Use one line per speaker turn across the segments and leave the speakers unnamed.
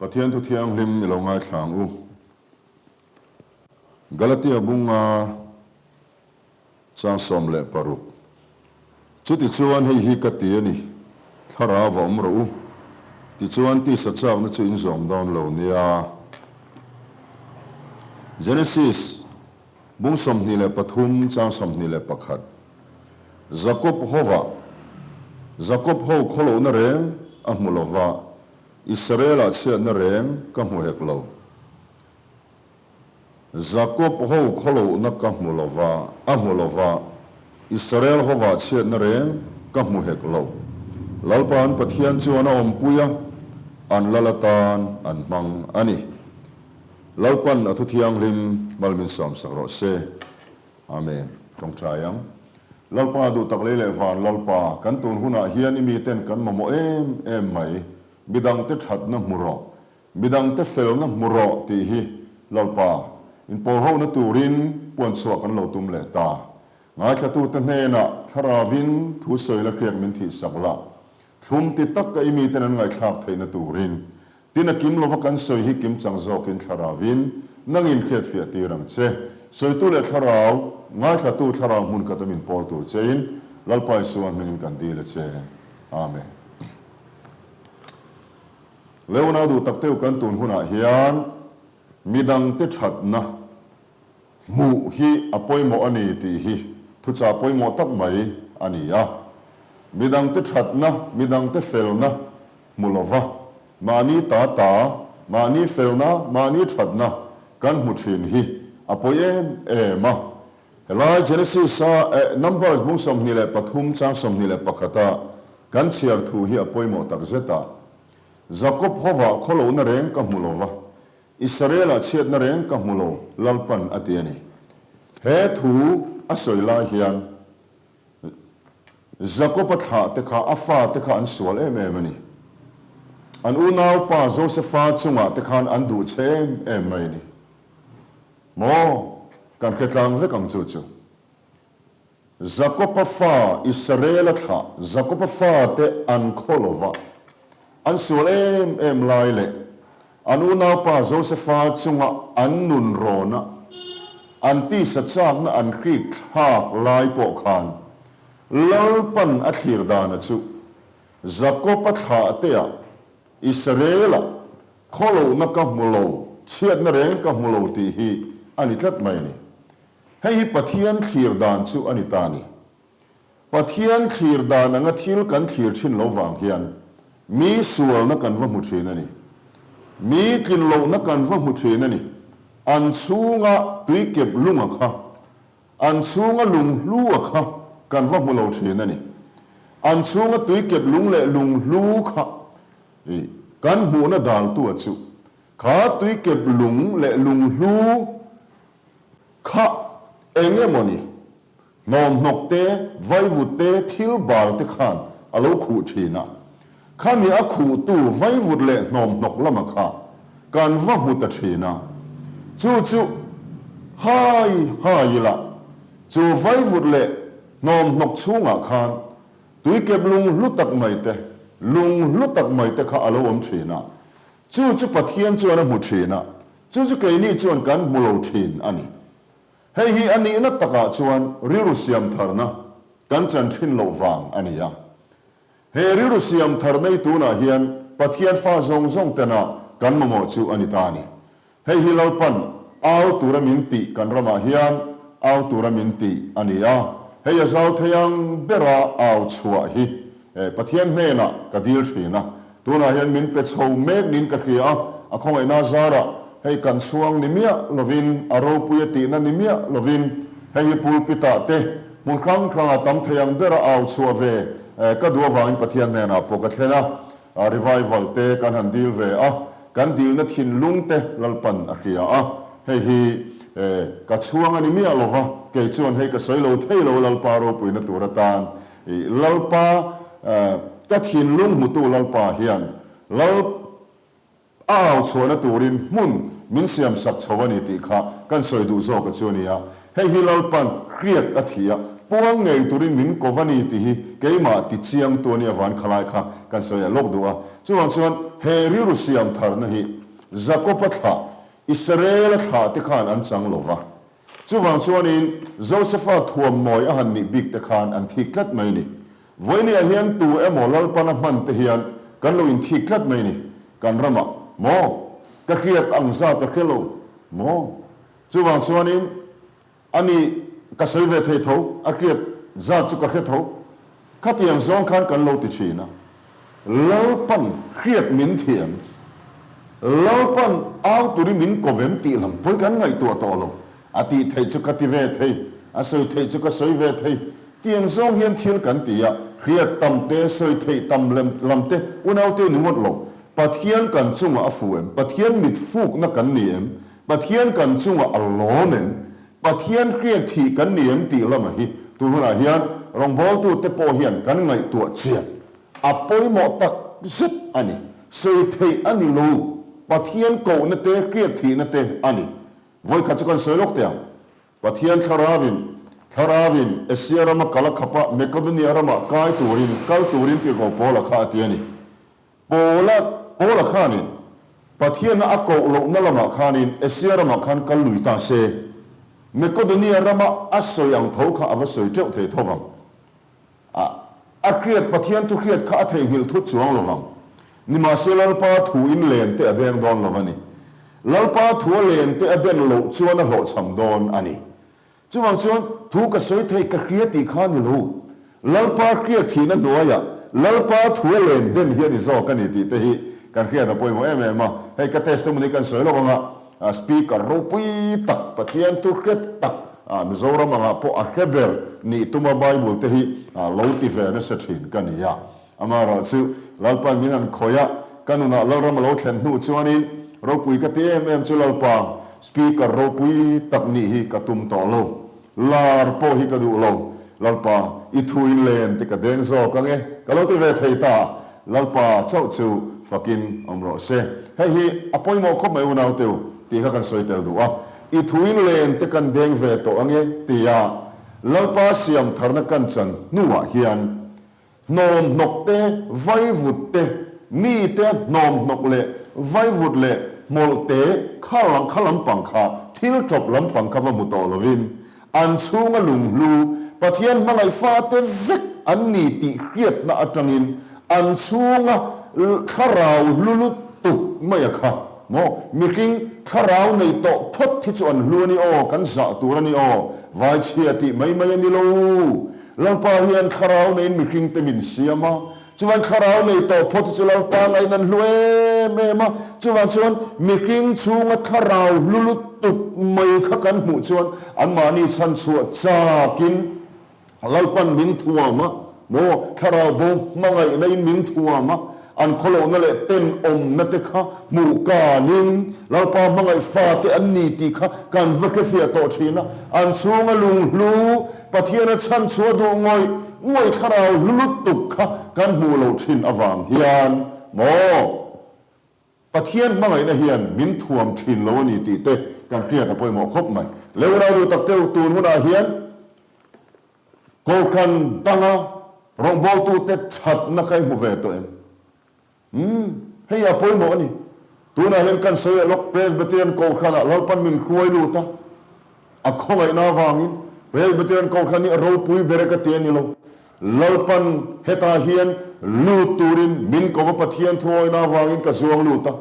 Pathian thu thianghlim i lo ngaithla ang u. Galatia bunga chang 16. Chutichuan hei hi ka ti a ni, Thlarau va awm rawh u, tichuan tisa chakna chu in zawm dawn lo nia. Genesis bung 23 chang 21. Jakob hova Jakob ho khawlohna reng a hmu lo va, Israel-ah chhiatna reng ka hmu hek lo. Jakob ho khawlohna ka hmu lo va, a hmu lo va, Israel hovah chhiatna reng ka hmu hek lo. Lalpa an Pathian chuan a awmpui a, an lal atan an hmang a ni. Lalpan a thu thianghlim mal min sawmsak rawh se. Amen. Tawngtai ang. Lalpa duh tak lei leh van Lalpa, kan tun hunah hian i miten kan mamawh em em mai. Midangte thatna hmu rawh. Midangte felna hmu rawh tih hi Lalpa, inpawlhona turin puanchhuah kan lo tum leh ta. Ngaithlatute hnenah Thlaravin thu sawi la hriak min thihsak la. Thlum ti tak ka i miten an ngaihthlak theihna turin Tin a kim lova kan sawi hi kim chang zawkin Thlaravin nangin hriatfiah tir ang che. Sawitu leh Thlarau, ngaithlatu Thlarau hmun khat a min pawl tur chein Lalpa Isua hmingin kan dil a che. Amen. Leonau duh tak teuh kan tun hunah hian midangte thatna hmuh hi a pawimawh a ni tih hi thuchah pawimawh tak mai a ni a. Midangte thatna, midangte felna hmu lova, mahni ta ta, mahni felna, mahni thatna kan hmu thin hi a pawi em em a. Helai Genesis-a Numbers bung 23 chang 21 a kan chhiar thu hi a pawimawh tak zet a. Jakob hovah khawlohna reng ka hmu lova, Israel-ah chhiatna reng ka hmu lo, Lalpan a ti a ni. He thu a sawi lai hian Jakob-a thlah te kha, a fa te kha an sual em em a ni. An unaupa Josefa chungah te khan an duh che em em mai a ni. Maw? Kan hre tlang vek ang chu chu. Jakob-a fa Israel-a thlah, Jakob-a fate an khaw lo va, an sual em em lai leh an unaupa Josefa chunga an nun rawna an tisa chakna an hrik thlak lai pawh khan Lalpan a thlir dana chu Jakob-a thlahtea Israel-a khaw lohna ka hmu lo, chhiatna reng ka hmu lo tih hi a ni tlat mai a ni. Hei hi Pathian thlir dan chu a ni ta a ni. Pathian thlir dan anga thil kan thlir thin lo vang hian mi sualna kan va hmu thin a ni. Mi tlinlohna kan va hmu thin a ni. An chhunga tuikep lunga kha, an chhunga lunghlua kha kan va hmu lo thin a ni. An chhunga tuikep lung leh lunghlu kha kan hmuhna daltua chu kha tuikep lung leh lunghlu Kha eng emawni hnawmhnawk te, vaivut te, thil bal te khan a lo khuh thin a. Khami a khuhtu vaivut leh hnawmhnawk lama kha kan va hmu ta thin a. Chu chu hai hai ila, chu vaivut leh hnawmhnawk chhungah khan tuikep lung hlu tak mai te, lung hlu tak mai te kha a lo awm thin a. Chu chu Pathian chuan a hmu thin a, chu chu keini chuan kan hmu lo thin a ni. Hei hi a nihna takah chuan rilru siam tharna kan chan thin loh vang a ni a. He rilru siam thar nei tunah hian Pathian fa zawng zawng tena kan mamawh chu a ni ta a ni. Hei hi Lalpan au tura min tih kan ramah hian au tura min tih a ni a, hei a zau thei ang bera au chhuah hi Pathian hnenah ka dil thin a, tunah hian min pe chho mek niin ka hria a, a khawngaihna zarah hei kan chhuang ni miah lovin, a ropui a tihna ni miah lovin hei hi pulpit-ah te hmun hrang hrangah tam thei ang bera au chhuah ve ka duh avangin Pathian hnenah pawh ka thlen a. Revival te kan han dil ve a, kan dilna thinlung te Lalpan a hria a, hei hi ka chhuang a ni miah lo va, kei chuan hei ka sawi lo thei lo Lalpa ropuina tur atan i Lalpa ka thinlung hmutu Lalpa hian Lal a au chhuahna turin hmun min siam sak chho a ni tih kha kan sawi duh zawk a chu a ni a, hei hi Lalpan hriat a thi a. puang ngei turin min ko va ni tih hi keimah ti chiangtu a nih avangin khalai kha kan sawi a lawk duh a. Chuvang chuan he rilru siam tharna hi Jakob-a thlah, Israel-a thlah te khan an chang lo va. Chuvang chuanin Josefa thuam mawi a han nih bik te khan an thik tlat mai ni. Vawinia hian tu emaw Lalpana hman te hian kan lo inthik tlat mai ni. Kan ramah, maw? Ka hriat ang zat a hre lo, maw? Chuvang chuanin ani ka sawi ve thei tho, a hriat zat chu ka hre tho. Khatiang zawng khan kan lo ti thin a. Lalpan hriat min thiam, Lalpan au turin min ko vem tih lam pawi kan ngaihtuah tawh lo. A tih theih chu ka ti ve thei, a sawi theih chu ka sawi ve thei. Tiang zawng hian thil kan ti a, hriat tam te, sawi theih tam lem lam te unaute ni ngawt lo. Pathian kan chungah a fu em? Pathian mit fukna kan ni em? Pathian kan chungah a lawm em? Pathian hriat thih kan ni em tih lamah hi tun hunah hian rawngbawltute pawh hian kan ngaihtuah chian a pawimawh tak zet a ni. Sawi theih a ni lo, Pathian kohna te, hriat thihna te a ni. Vawikhat chu kan sawi lawk teh ang. Pathian Thlaravin, Thlaravin Asia rama kal a khap a, Makedonia ramah kai turin, kal turin tirhkoh Paula kha a ti a ni. Paula, Paula khanin Pathianna a koh lohna lamah khanin Asia ramah khan kal lui ta se, Makedonia rama a sawi ang tho kha a va sawi teuh thei tho vang. A, a hriat, Pathian thu hriat kha a theihnghilh thut chuang lo vang. Nimahse Lalpa thu in len te a deng dawn lo a ni. Lalpa thu a len te a den loh chuan a hlawhchham dawn a ni. Chuvang chuan thu ka sawi thei ka hria tih kha ni lo. Lalpa hriat thihna hnuaiah Lalpa thu a len den hi a ni zawk a ni tih te hi kan hriat a pawimawh em em a. Hei ka testimony kan sawi lawk anga Speaker ropui tak, Pathian thu hre tak, Mizoram angah pawh a hre ber nih tuma Bible te hi lo ti ve nasa thin ka ni a. Amaherawh chu Lalpa'n min han khawih a, ka nunah Lalram a lo thlen hnu chuanin ropui ka ti em em chu Lalpa, Speaker ropui tak nih hi ka tum tawh lo. Lar pawh hi ka duh lo. Lalpa, i thu in len te ka deng zawk ang e, ka lo ti ve thei ta. Lalpa chauh chu fakin awm rawh se. Hei hi a pawimawh khawp mai unauteu tih kha kan sawi tel duh a. I thu in len te kan deng ve tawh ang e tia Lalpa siam tharna kan chan hnuah hian Hnawmhnawk te, vaivut te, mite hnawmhnawk leh vaivut leh hmawlh te kha lang kha lampang kha thil tawp lampang kha va hmu tawh lovin an chhunga lunghlu Pathian hmangaih fate vek an ni tih hriatna atangin an chhunga thlarau hlu lutuk mai a kha maw mihring thlarau nei tawh phawt hi chu an hlu a ni aw kan zah tur a ni aw vaichhia tih mai mai a ni lo. Lalpa hian thlarau neiin mihringte min siam a, chuan thlarau nei tawh phawt hi chu Lalpa ngaiin an hlu em em a, chuvang chuan mihring chhunga thlarau hlu lutuk mai kha kan hmuh chuan anmahni chhanchhuah chakin Lalpan min thuam a, maw thlarau bo hmangaihna in min thuam a, an khawlohna leh tenawmna te kha hmuh kanin Lalpa hmangaih fate an ni tih kha kan va hrefiah tawh thin a, an chhunga lunghlu Pathiana chhanchhuah duh ngawih ngawih thlarau hlu lutuk kha kan hmuh loh thin avang hian maw Pathian hmangaihna hian min thuam thin lo a ni tih te kan hriat a pawimawh khawp mai. Leurai duh tak teuh tun hunah hian Kohhran danga rawngbawltute thatna kha i hmu ve tawh em? Umm, hei a pawimawh a ni. Tunah hian kan sawi a lawk, Presbyterian Kohhranah Lalpan min hruai lut a, a khawngaihna avangin Presbyterian Kohhran hi a ropui ber e ka ti a ni lo. Lalpan hetah hian lut turin min ko va Pathian thuawina avangin ka zuang lut a.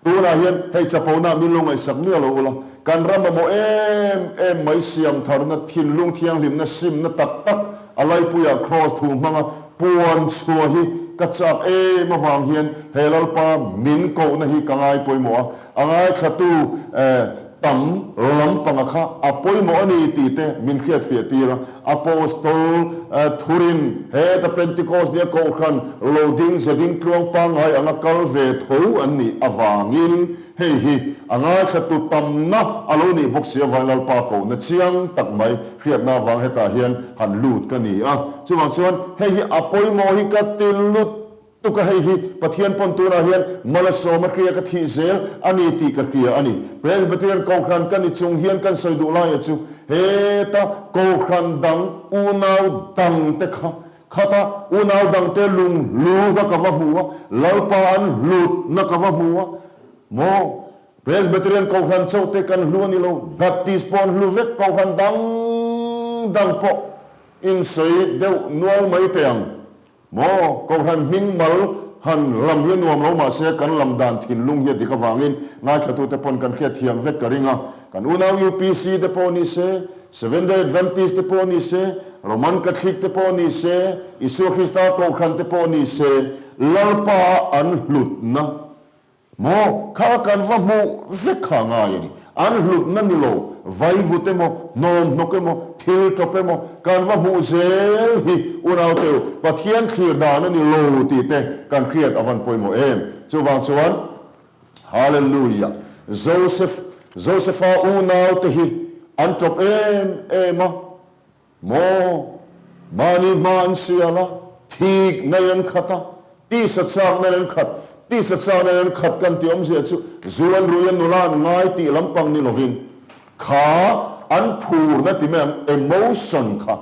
Tunah hian hei chaponah min lo ngaihsak miah lo ula, kan ram mamawh em em mai siam tharna, thinlung thianghlimna, simna tak tak a laipuiah Kraws thu hmanga puan chhuah hi ka chak em avang hian he Lalpa min kohna hi ka ngai pawimawh a, a ngaithlatu tam lampanga kha a pawimawh a ni tih te min hriatfiah tir a. Apostol Thurin heta Pentecost nia Kohhran lo ding ze ding tluang pangngai anga kal ve tho an nih avangin hei hi a ngaithlatu tamna a lo nih bawk si avangin Lalpa kohna chiang tak mai hriatna avang hetah hian han lut ka ni a. Chuvang chuan hei hi a pawimawh hi ka ti lut. Tuk a hei hi Pathian pawn tunah hian Malasawma hria ka thih zel a ni tih ka hria a ni. Presbyterian Kohhran ka ni chung hian kan sawi duh laia chu heta Kohhran dang unau dangte kha khata unau dangte lung hlu kha ka va hmu a, Lalpa an hlutna ka va hmu a maw? Presbyterian Kohhran chauhte kan hlu a ni lo, Baptist pawh an hlu vek, Kohhran dang dang pawh insawi deuh nual mai teh ang. Maw, Kohhran hming mal han lam hi a nuam lo mahse kan lam dan thinlung hi a dik avangin ngaithlatute pawn kan hriat thiam vek ka ring a. Kan unau UPC te pawh ni se, Seventh Day Adventist te pawh ni se, Roman Catholic te pawh ni se, Isua Krista Kohhran te pawh ni se, Lalpa an hlutna Maw, kha kan va hmuh vek kha a ngai a ni. An hlutna ni lo, vaivut emaw, hnawmhnawk emaw, thil tawp emaw, kan va hmuh zel hi unaute u, Pathian thlir dan a ni lo tih te kan hriat a van pawimawh em. Chuvang chuan, Hallelujah! Joseph, Josepha unaute hi an tawp em em a. Maw? Mahni hma an sial a, thik nei an khat a, tisa chak nei an khat, tisa chak nei an khat kan tih awmzia chu zu an rui a nula an ngai tih lampang ni lovin kha an phurna ti mai ang, emotion kha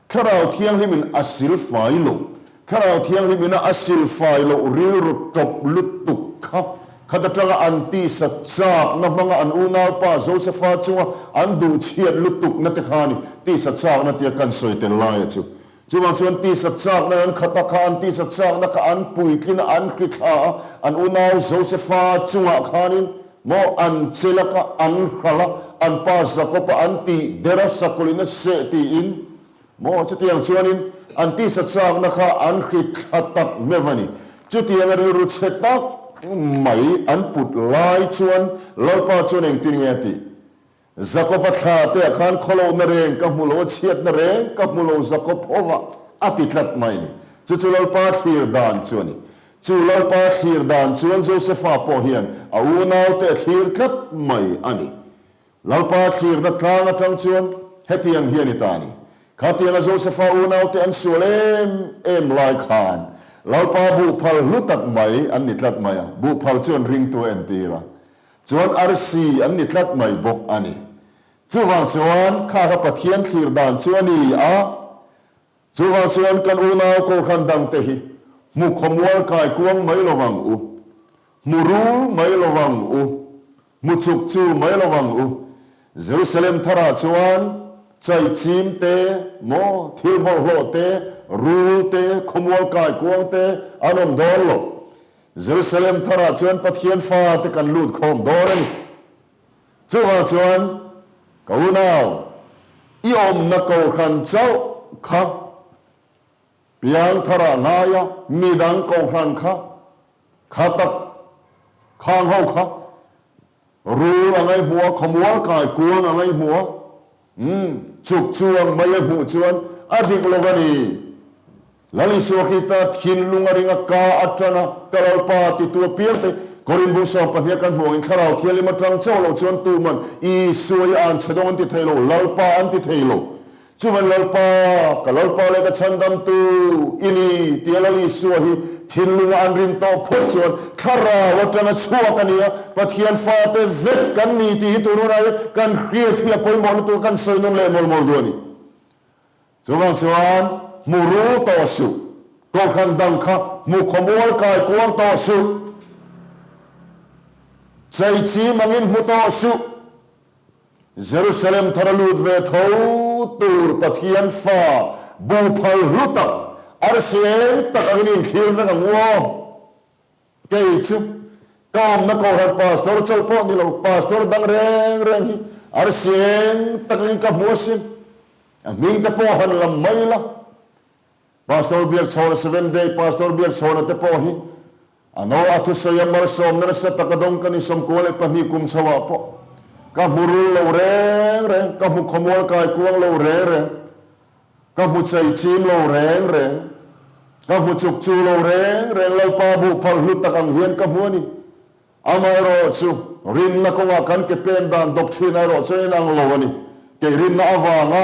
Thlarau Thianghlimin a silfai lo. Thlarau Thianghlim ina a silfai loh rilru tawp lutuk kha khat atanga an tisa chakna hmanga an unaupa Josefa chunga an duh chhiat lutukna te kha a ni, tisa chakna tia kan sawi tel laia chu. Chuvang chuan tisa chakna an khat a kha an tisa chakna kha an puitlin a, an hrithla a, an unau Josefa chungah khanin maw an che laka an hralh a, an pa Jakob-a an tih der a, sakawlin a seh tiin, Maw, chutiang chuanin an tisa chakna kha an hri thla tak meuh a ni. Chutianga rilru chhe tak mai an put lai chuan Lalpa chuan engtin nge a tih? Jakob-a thla te ah khan khawlohna reng ka hmu lo, a chhiatna reng ka hmu lo Jakob hova a ti tlat mai a ni. Chu chu Lalpa thlir dan chu a ni. Chu Lalpa thlir dan chuan Josefa pawh hian a unaute a thlir tlat mai a ni. Lalpa thlirna tlang atang chuan hetiang hian i ta a ni. Khatianga Josefa unaute an sual em em lai khan Lalpa buhphal hlu tak mai an ni tlat mai a, buhphal chu an ringtu a entir a, chuan arsi an ni tlat mai bawk a ni. Chuvang chuan kha kha Pathian thlir dan chu a ni a, chuvang chuan kan unau Kohhran dangte hi hmu khawmual kai kuang mai lovang u, hmu rul mai lovang u, Hmu chuk chu mai lo ang u. Jerusalem tharah chuan chaichim te, maw, thil bawlhhlawh te, rul te, khawmual kaikuang te an awm dawn lo. Jerusalem tharah chuan Pathian fate kan lut khawm dawn a ni. Chuvang chuan ka unau, i awmna kohhran chauh kha piang tharah ngaia midang kohhran kha Kha tak khang ho kha rul a ngaihmuh a, khawmual kai kuang a ngaihmuh a, umm, chuk chuang mai a hmuh chuan a dik lo a ni. Lal Isua Krista thinlung a ring a, ka a tan a, ka Lalpa titu apiang te, Korin bung 12 kan hmuh angin Thlarau Thianghlim atang chauh loh chuan tuman Isua i an chhe dawng an ti thei lo, Lalpa an ti thei lo. Chuvan Lalpa, ka Lalpa leh ka chhandamtu i ni tia Lal Isua hi thinlunga an rin tawh phawt chuan thlarau atanga chhuak a ni a, Pathian fate vek kan ni tih hi tun hunah hian kan hriat hi a pawimawh lutuk a, kan sawi nawn leh mawl mawl duh a ni. Chuvang chuan hmu rul tawh suh, kohhran dang kha hmu khawmual kai kuang tawh suh, cheichim angin hmu tawh suh, Jerusalem thar a lut ve tho tur Pathian fa buhphal hlu tak, arsi eng tak angin inthlir vek ang u aw. Kei chu ka awmna Kohhran Pastor chauh pawh ni lo, Pastor dang reng reng hi arsi eng tak angin ka hmu asin. A hming te pawh han lam mai la. Pastor Biakchhawna Seventh Day Pastor Biakchhawna te pawh hi a no a thusawi a malsawmna nasa tak a dawng ka ni 92 kum chho ah pawh ka hmu rul lo reng reng, ka hmu khawmual kai kuang lo reng reng, ka hmu chei chim lo reng reng, ka hmu chuk chu lo reng reng Lalpa buhphal hlu tak ang hian ka hmu a ni. Amaherawh chu, rinna kawngah kan ke pen dan doctrine erawh chu a inang lo a ni. Kei rinna avanga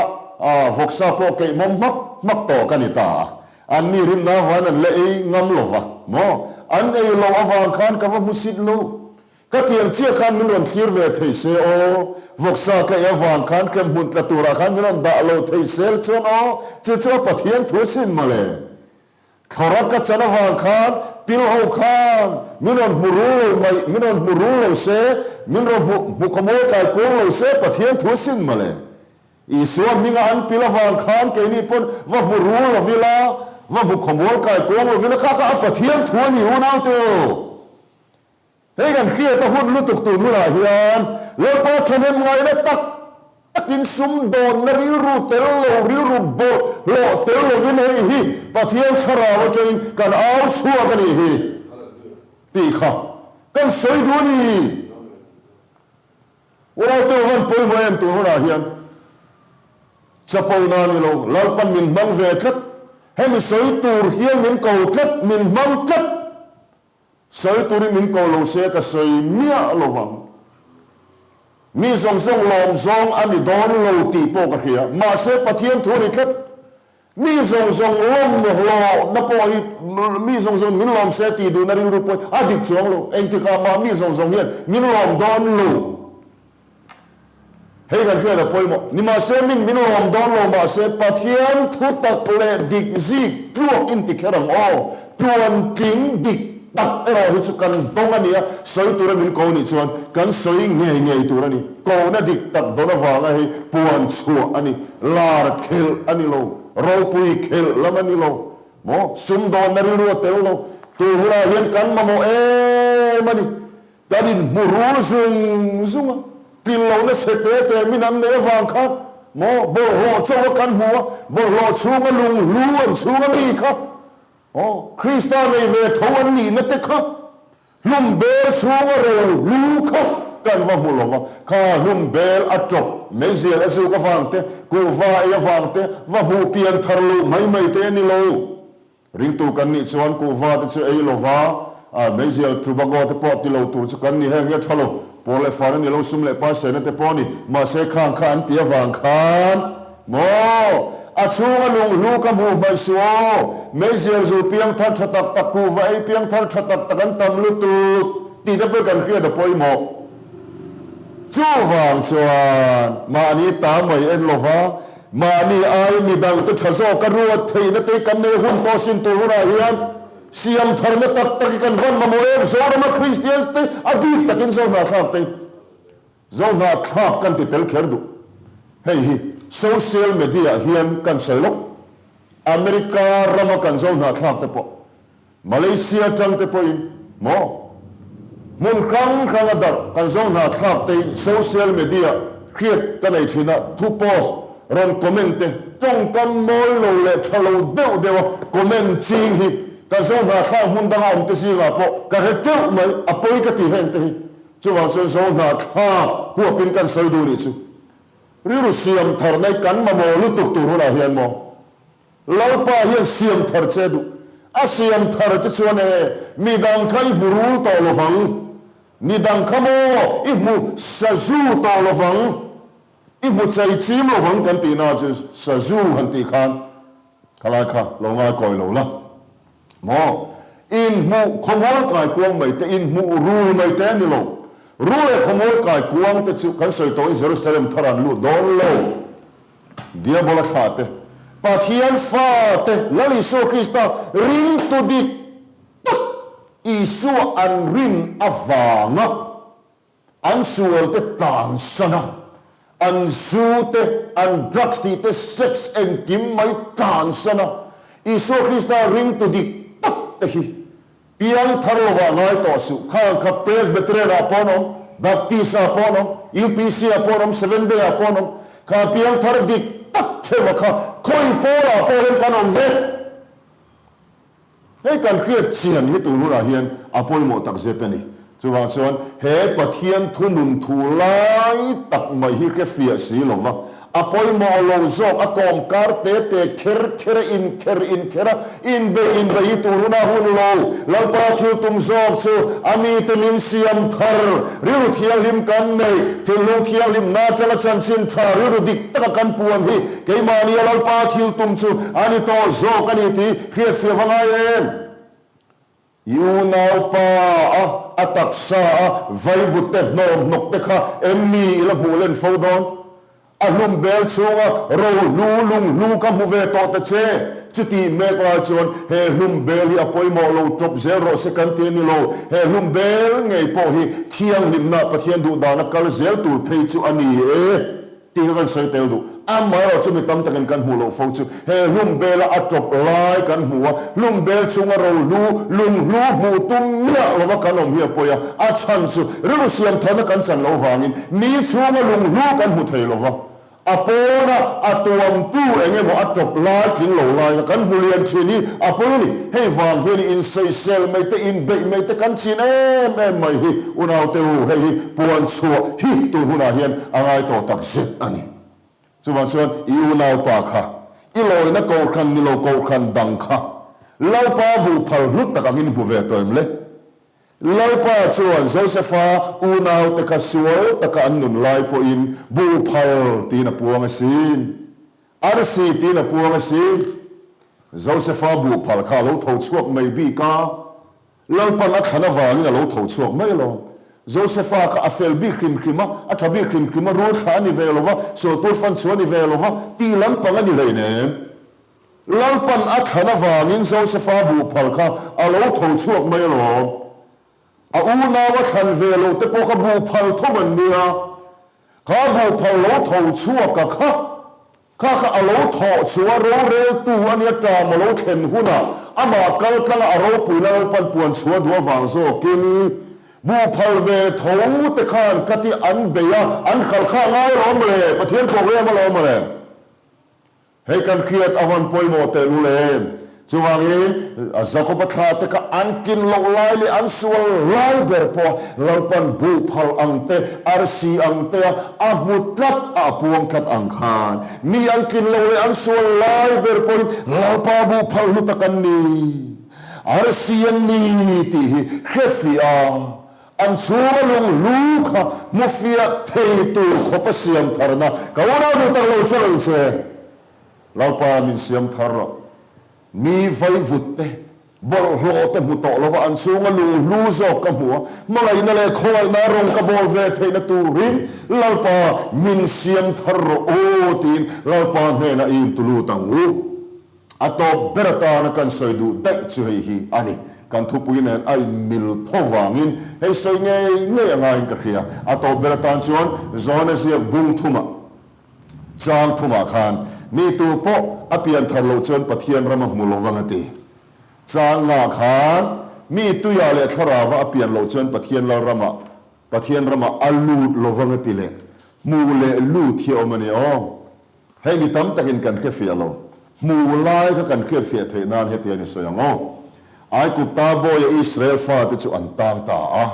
vawksa pawh keih mawm hmak hmak tawh ka ni ta a. Anni rinna avangin an la ei ngam lo va maw? An ei loh avang khan ka va hmusit lo. Ka tiang chiah khan min rawn thlir ve thei se aw. Vawksa ka ei avang khan kremhmun tla turah khan min rawn dah lo thei sel chuan aw, chu chu a Pathian thu sin mawle. Thlawra ka chan avang khan pil ho khan min rawn hmu rul lo mai, min rawn hmu rul lo se, min rawn hmu hmu khawmawi kai kuang lo se Pathian thu sin mawle. Isua hminga an pil avang khan keini pawn va hmu rul lo ila, va hmu khawmawi kai kuang lo ila kha kha a Pathian thu a ni unaute u. Hei kan hriat a hun lutuk tun hunah hian Lalpa thahnem ngaihna tak takin sumdawnna rilru tel lo, rilru bawlh hlawh tel lovin hei hi Pathian thlarau atangin kan au chhuak a nih hi tih kha kan sawi duh a ni. Urautu van pawimawh em tun hunah hian chapo na ni lo, Lalpan min hmang ve tlat, hemi sawi tur hian min ko tlat, min hmang tlat. Sawi turin min ko lo se ka sawi miah lo vang. Mi zawng zawng lawm zawng a ni dawn lo tih pawh ka hria. Mahse Pathian thu a ni tlat. Mi zawng zawng lawm hlawhna pawh hi mi zawng zawng min lawm se tih duhna rilru pawh hi a dik chuang lo. Engtikah mah mi zawng zawng hian min lawm dawn lo. Hei kan hriat a pawimawh. Nimahse min min lawm dawn lo mahse Pathian thu tak leh dik zik tluak in ti kher ang aw. Tluan tling dik tak erawh hi chu kan dawng a nia, sawi tura min ko nih chuan kan sawi ngei ngei tur a ni. Kohna dik tak dawn avanga hei puan chhuah a ni, lar khelh a ni lo, ropui khelh lam a ni lo, maw sumdawnna rilru a tel lo. Tur hunah hian kan mamawh em a ni. Kan inhmu rul zung zung a, tlin lohna chhe te te min an neih avang khan maw bawlhhlawh chauh a kan hmu a, bawlhhlawh chhunga lunghlu an chhunga mi kha aw Krista nei ve tho an nihna te kha hlum bel chhunga ro hlu kha kan va hmu lova, kha hlum bel a tawp meizial a zuk avang te, kuhva ei avang te va hmuh pian thar loh mai mai te a ni lo. Ringtu kan nih chuan kuhva te chu ei lova, meizial tobacco te pawh ti lo tur chu kan ni heng hi a tha lo. Pawl leh fan a ni lo, sum leh pai saina te pawh a ni. Mahse khang kha an ti avang khan maw a chhunga lunghlu ka hmuh hmaih suh aw, meizial zu piang thar tha tak tak, kuhva ei piang thar tha tak tak an tam lutuk tih te pawh kan hriat a pawimawh. Chuvang chuan mahni ta mai en lova Mahni ai midangte tha zawka ruat theihna te kan nei hun pawh sin tur hunah hian siam tharna tak tak hi kan van mamawh em? Zorama Kristians te a bik takin Zohnahthlak te Zohnahthlak kan ti tel kher duh. Hei hi social media hian kan sawi lawk. America rama kan Zohnahthlak te pawh Malaysia atang te pawhin maw hmun hrang hrang a darh kan zo hna thlak te hi social media hriat ka nei thin a, thu post rawn comment te tawngkam mawi lo leh tha lo deuh deuh a comment ching hi kan zo hna thlak hmun danga awm te zingah pawh ka hre teuh mai, a pawi ka ti heng te hi chuvang chuan zo hna thlak huapin kan sawi duh nih chu rilru siam thar nei kan mamawh lutuk tur hunah hian maw. Lalpa hian siam thar che duh. A siam thar che chuan e, mi dang kha i hmu rul tawh lo vang. Mi dang kha maw i hmu sazu tawh lo vang. I hmu chei chim lo vang kan tihna chu sazu han tih khan khalai kha lo ngai kawi lo la. Maw? Inhmuh khawmual kai kuang mai te, inhmuh rul mai te a ni lo. Rul leh khawmual kai kuang te chu kan sawi tawhin Jerusalem thar an lut dawn lo. Diabola thlah te, Pathian fa te, Lal Isua Krista ringtu dik tak Isua an rin avanga an sual te tlansan a, an zu te, an drugs tih te, sex engkim mai tlansan a, Isua Krista ringtu dik tak te hi Piang thar lovah ngai tawh suh. Khang kha Presbyterian ah pawh an awm, Baptist ah pawh an awm, UPC ah pawh an awm, Seventh Day ah pawh an awm. Kha piang thar dik tak theuh a kha khawi pawl ah pawh hian kan awm vek. Hei kan hriat chian hi tun hunah hian a pawimawh tak zet a ni. Chuvang chuan he Pathian thunun thu lai tak mai hi hre fiah si lova. A pawimawh lo zawk, a kawm kar te te kher kher a inkher inkher a, inbeih inbeih hi tur huna hun lo. Lalpa thil tum zawk chu a mite min siam thar, rilru thianghlim kan neih, thinlung thianghlimna atanga chanchin tha rilru dik taka kan puan hi keimahnia Lalpa thil tum chu a ni tawh zawk a ni tih hriatfiah va ngai em? I unaupa a, a taksa a vaivut te hnawm hnawk te kha em mi i la hmuh len fo dawn? A hlum bel chhunga ro hlu lung hlu ka hmu ve tawh ta che. Chutih mek lai chuan he hlum bel hi a pawimawh lo tawp zel rawh se kan ti a ni lo. He hlum bel ngei pawh hi thianghlimna Pathian duhdana kal zel tur phei chu a ni e. Tih kha kan sawi tel duh. Amaherawh chu mi tam takin kan hmuh loh fo chu he hlum bela a tawp lai kan hmu a, hlum bel chunga ro hlu, lung hlu hmuh tum miah lova kan awm hi a pawi a, a chhan chu rilru siam tharna kan chan loh vangin mi chhunga lung hlu kan hmu thei lova, a pawna a tuamtu eng emaw a tawp lai tling lo lai kha kan hmu lian thin hi a pawi a ni. Hei vang hian insawisel mai te, inbeih mai te kan chin em em mai hi unaute u, hei hi puan chhuah hi tun hunah hian a ngai tawh tak zet a ni. Chuvang chuan i unaupa kha, i lawina kohhran ni lo kohhran dang kha Lalpa buh phal hlut tak angin hmu ve tawh em le? Lalpa chuan Josefa unaute kha sual taka an nun lai pawhin buh phal tiin a puang asin. Arsi tiin a puang a si. Josefa buh phal kha a lo tho chhuak mai bik a, Lalpan a thlan avangin a lo tho chhuak mai alawm. Josefa kha a fel bik hrim hrim a, a tha bik hrim hrim a, rul thla a ni ve lo va, sual tur fan chhuah a ni ve lo va, tih lampang a ni hleinem. Lalpan a thlan avangin Josefa buh phal kha a lo tho chhuak mai alawm. A unau a thlan ve loh te pawh kha buh phal tho an nia. Kha buhphal lo tho chhuak a kha, kha kha a lo thawh chu a roreltu a nia ṭam a lo thlen hunah amah kal tlanga a ropui Lalpan puan chhuah duh avang zawkin buhphal ve tho te khan ka ti an bei a, an khalh kha a ngai alawm le, Pathian program alawm le. Hei kan hriat a van pawimawh tehlul em? Chuvangin, Jakoba thla te kha an tlin loh lai leh an sual lai ber pawh Lalpan buhphal ang te, arsi ang te a a hmu tlat a, a puang tlat ang khan mi an tlin loh leh an sual lai ber pawhin Lalpa buhphal hlu tak an ni, arsi an ni tih hi hrefiah a. An chhunga lung hlu kha hmu fiah thei tur khawp a siam tharna ka unau duh tak lo chauh ang che. Lalpa min siam thar rawh. Mi vaivut te, bawlhhlawh te hmu tawh lova an chhunga lung hlu zawk ka hmu a, hmangaihna leh khawngaihna rawng ka bawl ve theihna turin Lalpa min siam thar rawh aw tiin Lalpa hnenah i intulut ang u. A tawp ber atana kan sawi duh daih chu hei hi a ni. Kan thupui nen a inmil tho vangin hei sawi ngei ngei a ngaiin ka hria. A tawp ber atan chuan Johana ziak bung thumah, chang thumah khan mi tu pawh a pian thar loh chuan Pathian ram a hmu lo vang a ti. Chang nga khan mi tuiah leh thlarauva a pian loh chuan Pathian lal ramah, Pathian ramah a lut lo vang a ti leh. Hmuh leh lut hi a awm a ni aw. Hei mi tam takin kan hrefiah lo. Hmu lai kha kan hriatfiah theih nan hetiang i sawi ang aw. Aigupta bawia Israel fate chu an tang ta a.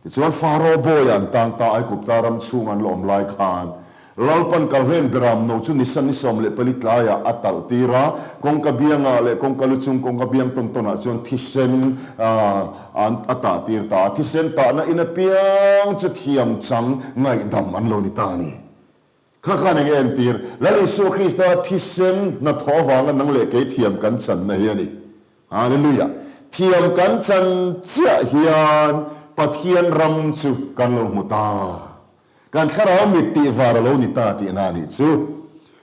Tichuan Faro bawia an tang ta Aigupta ram chhung an la awm lai khan Lalpan Kalhlen Beram no chu nisan ni 14 tlaiah a talh tir a, kawngka biangah leh kawngka lu chung kawngka biang tawn tawnah chuan thisen an a tah tir ta a. Thisen tahna in apiang chu thiam chang ngaihdam an lo ni ta a ni. Kha khan eng entir? Lal Isua Krista thisen hnathawh avanga nang leh kei thiam kan channa hi a ni. Hallelujah! Thiam kan chan chiah hian Pathian ram chu kan lo hmu ta. Kan thlarau mit tih var a lo ni ta tihna a nih chu.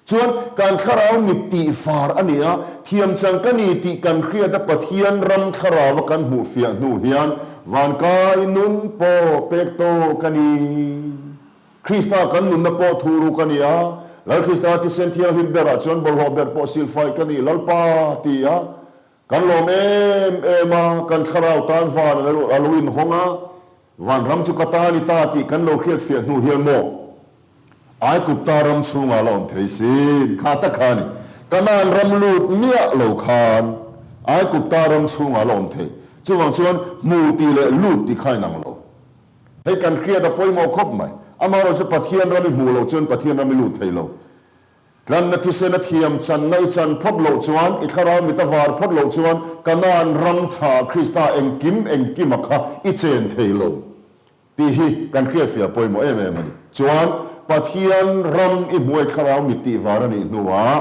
Chuan kan thlarau mit tih var a ni a, thiam chan ka ni tih kan hriat a Pathian ram thlarau a kan hmuh fiah hnu hian vankai nun pawh pek tawk a ni. Krista kan nunna pawh thu ruk a ni a, Lal Krista thisen thianghlim berah chuan bawlhhlawh ber pawh silfai ka ni Lalpa ti a, kan lawm em em a, kan thlarau tan van a lo inhawng a, vanram chu ka ta ni ta tih kan lo hriatfiah hnu hian maw Aigupta ram chhungah la awm thei sin kha tak kha a ni. Kanaan ram lut miah lo khan Aigupta ram chhungah la awm thei. Chuvang chuan hmu tih leh lut tih kha inang lo. Hei kan hriat a pawimawh khawp mai. Amaherawhchu Pathian ram i hmuh loh chuan Pathian ram i lut thei lo. Tlanna thisen a thiam channa i chan phawt loh chuan, i thlarau mit a var phawt loh chuan Kanaan ram tha Krista engkim engkima kha i chen thei lo tih hi kan hriatfiah pawimawh em em a ni. Chuan Pathian ram i hmuai thlarau mit tih var a nih hnuah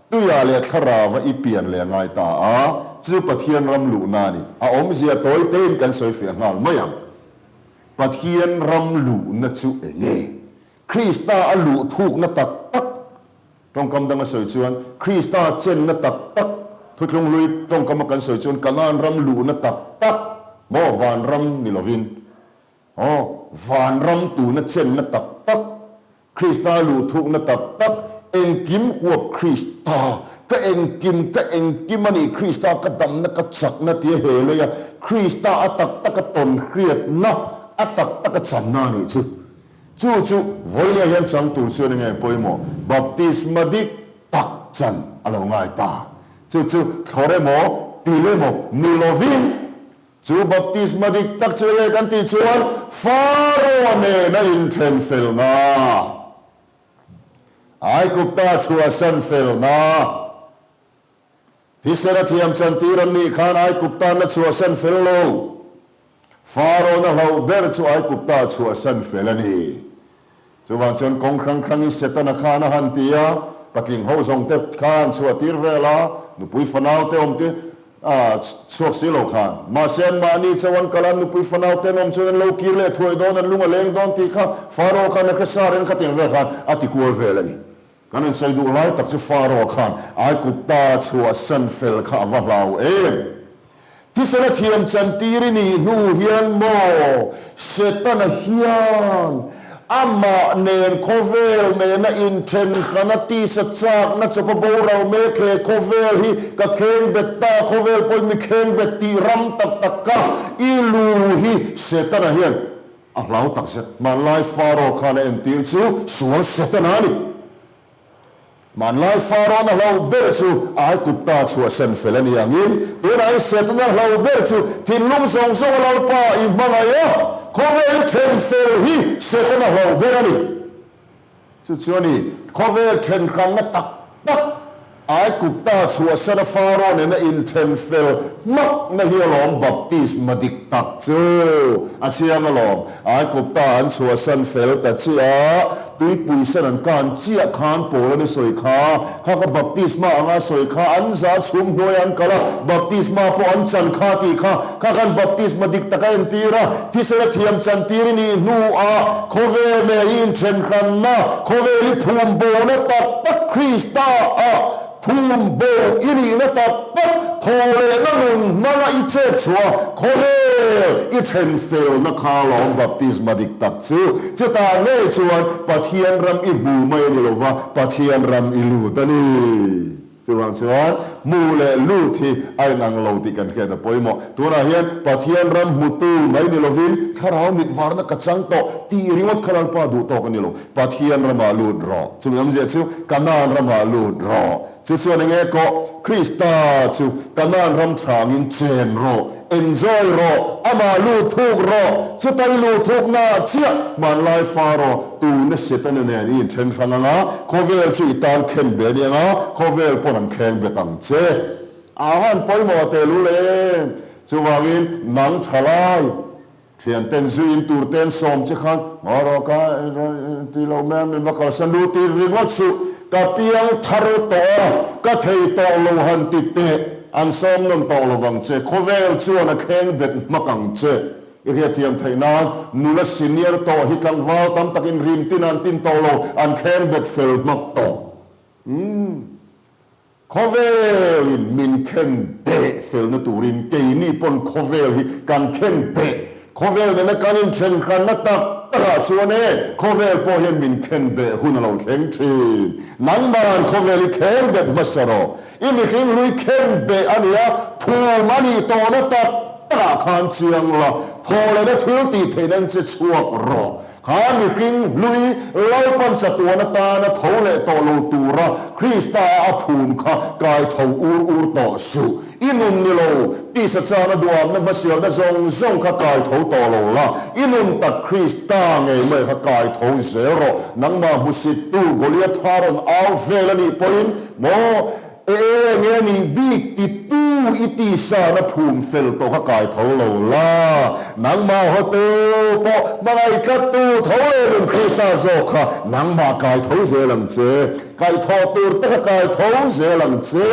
tuiah leh thlarauva i pian leh a ngai ta a, chu Pathian ram luhna a ni. A awmzia tawi tein kan sawifiah nghal mai ang. Pathian ram luhna chu enge? Krista a luh thukna tak tak, tawngkam danga sawi chuan Krista chenna tak tak, Thuthlung Hlui tawngkama kan sawi chuan Kanaan ram luhna tak tak, maw vanram ni lovin, aw, vanram tuna chenna tak tak, Krista a luh thukna tak tak, engkim huap Krista, ka engkim, ka engkim a nih Krista ka damna ka chakna tia he leia Krista a tak taka tawn hriatna, a tak taka channa a nih chu. Chu chu vawiah hian chang tur chuan enge pawimawh? Baptisma dik tak chan a lo ngai ta. Chu chu thlawr emaw, pil emaw ni lovin, chu baptisma dik tak chu enge kan tih chuan Faro nena inthen felna, Aigupta chhuahsan felna, Thisen a thiam chantir an nih khan Aigupta na chhuahsan fel lo. Farawn a hlauh ber chu Aigupta chhuahsan fel a ni. Chuvang chuan kawng hrang hrangin Setana khan a han ti a, patling ho zawng te kha an chhuahtir vel a, nupui fanau te awm te a chhuak si lo khan. Mahse anmahni chauh an kal a, nupui fanau te an awm chuan an lo kir leh thuai dawn, an lung a leng dawn tih kha Faraw khan a hre sa reng khatiang vel khan a ti kual vel a ni. Kan rawn sawi duh lai tak chu Faro khan Aigupta chhuahsan fel kha a va hlau em? Thisen a thiam chantir i nih hnu hian maw Setana hian amah nen khawvel nena inthenhrana tisa chakna chawpa boral mek he khawvel hi ka khengbet ta, khawvel pawhin mi khengbet tih ram tak tak ka i lu hi Setana hian A hlau tak zet. Hmanlai Faro khan a entir chu sual Setana a ni. Hmanlai Farawn a hlauh ber chu Aigupta chhuahsan fel a ni angin, tunah hian Setana hlauh ber chu thinlung zawng zawng a Lalpa i hmangaih a, khawvel then fel hi Setana hlauh ber a ni. Chu chu a ni, khawvel thenhranna tak tak Aigupta chhuahsana Faro nena inthen fel hmakna hi alawm baptisma dik tak chu a chiang alawm. Aigupta an chhuahsan fel ta chiah a, tuipui sen an kan chiah khan Paul an i sawi kha, kha ka baptisma anga sawi kha an za chhum hnuai an kal a, baptisma pawh an chan kha tih kha, kha khan baptisma dik tak a entir a, Thisen a thiam chantir i nih hnuah khawvel nge i inthenhranna, khawvel i phum bona tak tak Krista ah phum bo i nihna tak tak thaw lehna nun hmanga i chet chhuah khawvel i then felna kha lawm baptisma dik tak chu. Chutah ngei chuan Pathian ram i hmu mai a ni lova, Pathian ram i lut a ni. Chuvang chuan hmu leh lut hi a inang lo tih kan hriat a pawimawh. Tunah hian Pathian ram hmutu mai ni lovin thlarau mit varna ka chang tawh tih ringawt kha Lalpa duh tawk a ni lo. Pathian ramah lut rawh. Chumi awmzia chu Kanaan ramah lut rawh. Chu chuan enge kawh? Krista chu Kanaan ram thangin chen rawh. Enjoy rawh, amah lu thuk rawh, chuta i lu thukna chiah hmanlai fa rawh, tuna Setana nen i inthen hrang anga, khawvel chu i tan khen be aniang a, khawvel pawn an kheng bet ang che. A han pawimawh teh lul em? Chuvangin nang thalai, thianten zuiin turten sawm che khan, Ngaw rawh ka ti lo mai a, min va kalsan lu tir ringawt suh, ka piang thar tawh a, ka thei tawh lo han ti teh. An sawm nawn tawh lo vang che, khawvel chuan a kheng bet hmak ang che. I hriatthiam theih nan, nula senior tawh hi tlangval tam takin rim tin an tin tawh lo, an kheng bet fel hmak tawh. Umm. Khawvelin min khen beh felna turin keini pawn khawvel hi kan khen beh. Khawvel nena kan inthenhranna tak takah chuan e, khawvel pawh hian min khen beh hun a lo thleng thin. Nangman khawvel hi kheng bet hmasa rawh. I mihring hlui khen beh a nia, phum a nih tawhna tak takah khan chiang la, thaw lehna thil tih theihna in che chhuak rawh. Kha mihring hlui Lalpan chatuan atana tho leh tawh lo tura Krista a phum kha kai tho ur ur tawh suh. I nun ni lo, tisa chana duamna hmasialna zawng zawng kha kai tho tawh lo la, i nun tak Krista ngei mai kha kai tho zel rawh. Nangmah hmusittu Goliatha rawn au vel a nih pawhin maw, E nge nih bik titu i tisa na phum fel tawh kha kai tho lo la, nangmah hawtu pawh hmangaih tlattu tho leh nun Krista zawk kha nangmah kai tho zel ang che, kaihthawh tur te kha kai tho zel ang che.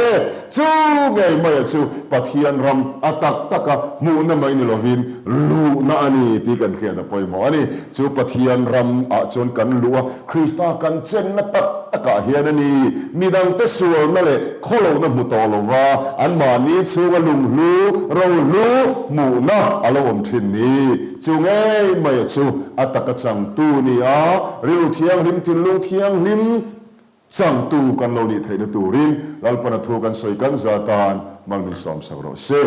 Chu ngei maia chu Pathian ram a tak taka hmuhna mai ni lovin luhna a ni tih kan hriat a pawimawh a ni. Chu Pathian ram ah chuan kan luh a, Krista kan chenna tak takah hian a ni. Midangte sualna leh khawlohna hmu tawh lova anmahni chhunga lunghlu, rohlu hmuhna a lo awm thin ni. Chu ngei maia chu a taka changtu ni a, rilru thianghlim, thinlung thianghlim, Changtu kan lo nih theihna turin Lalpana thu kan sawi kan za tan mal min sawmsak rawh se.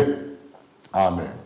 Amen.